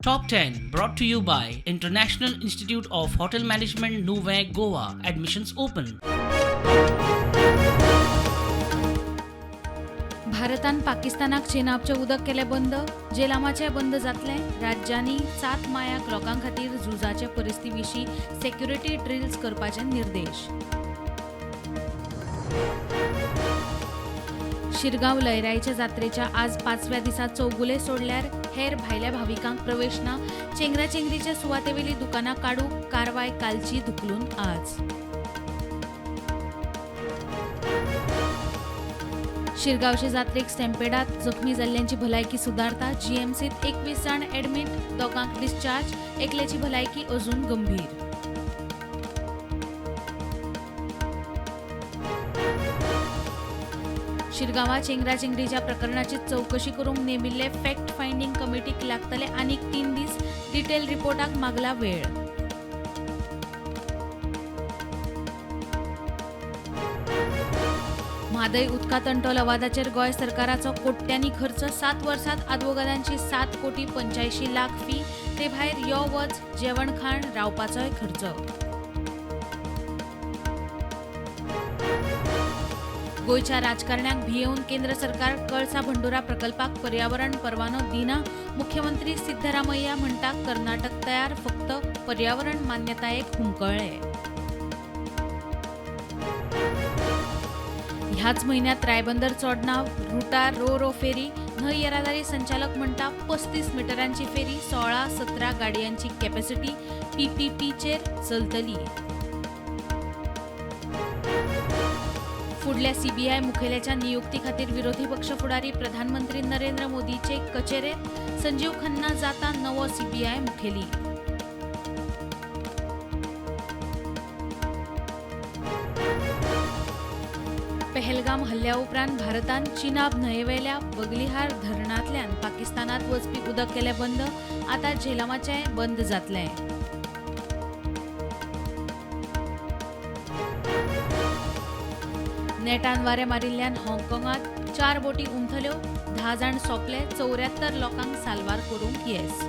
Top 10 brought to you by International Institute of Hotel Management, Nuvem, Goa. Admissions open. भारतान पाकिस्तानाक चेनाबचें उदक केलें बंद, जेलामाचें बंद जातलें. राज्यांनी 7 मायाक लोकां खातीर झुजाचे परिस्थिती विशीं सेक्युरिटी ड्रिल्स करपाचे निर्देश. शिरगांव लयराईच्या जात्रेच्या आज 5व्या दिसा चौगुले सोडल्यार हेर भायल्या भाविकांक प्रवेश ना. चेंगराचेंगरीच्या सुवातेवेली दुकानां काडूंक कारवाय कालची धुकलून आज. शिरगांवचे जात्रेक स्टॅम्पेडात जखमी जाल्ल्यांची भलायकी सुदारता. जीएमसीत 21 जाण ॲडमीट, दोगांक डिस्चार्ज, एकल्याची भलायकी अजून गंभीर. शिरगांवा चेंगराचेंगरीच्या प्रकरणाची चवकशी करूंक नेमिल्ले फॅक्ट फायंडींग कमिटीक लागतले आनीक 3 दीस. डिटेल रिपोर्टाक मागला वेळ. म्हादय उदका तंटो लवादाचेर गोंय सरकाराचो कोट्यांनी खर्च. 7 वर्सांत आदवोगादांची 7 कोटी 85 लाख फी, ते भायर यो वच, जेवण खाण, रावपाचोय खर्च. गोंयच्या राजकारण्यांक भियेवन केंद्र सरकार कळसा भंडुरा प्रकल्पाक पर्यावरण परवानो दिना. मुख्यमंत्री सिद्धरामय्या म्हणटा कर्नाटक तयार, फक्त पर्यावरण मान्यतायेक हुमकळ्ळे. ह्याच म्हयन्यांत रायबंदर चोडणाव रुटार रो रो फेरी. न्हंय येरादारी संचालक म्हणटा 35 मिटरांची फेरी, 16-17 गाडयांची कॅपॅसिटी, पीपीपीचेर चलतली. फुडल्या सीबीआय मुखेल्याच्या नियुक्ती खातीर विरोधी पक्ष फुडारी प्रधानमंत्री नरेंद्र मोदीचे कचेरेंत. संजीव खन्ना जाता नवो सीबीआय मुखेली. पहलगाम हल्ल्या उपरांत भारतान चिनाब न्हंयेवेल्या बगलिहार धरणांतल्यान पाकिस्तानांत वचपी उदक केलें बंद. आतां झेलमाचें बंद जातलें. नेटान वारें मारिल्ल्यान हाँगकाँगांत 4 बोटी उमथल्यो, 10 जाण सोंपले, 74 लोकांक साल्वार करूंक येस.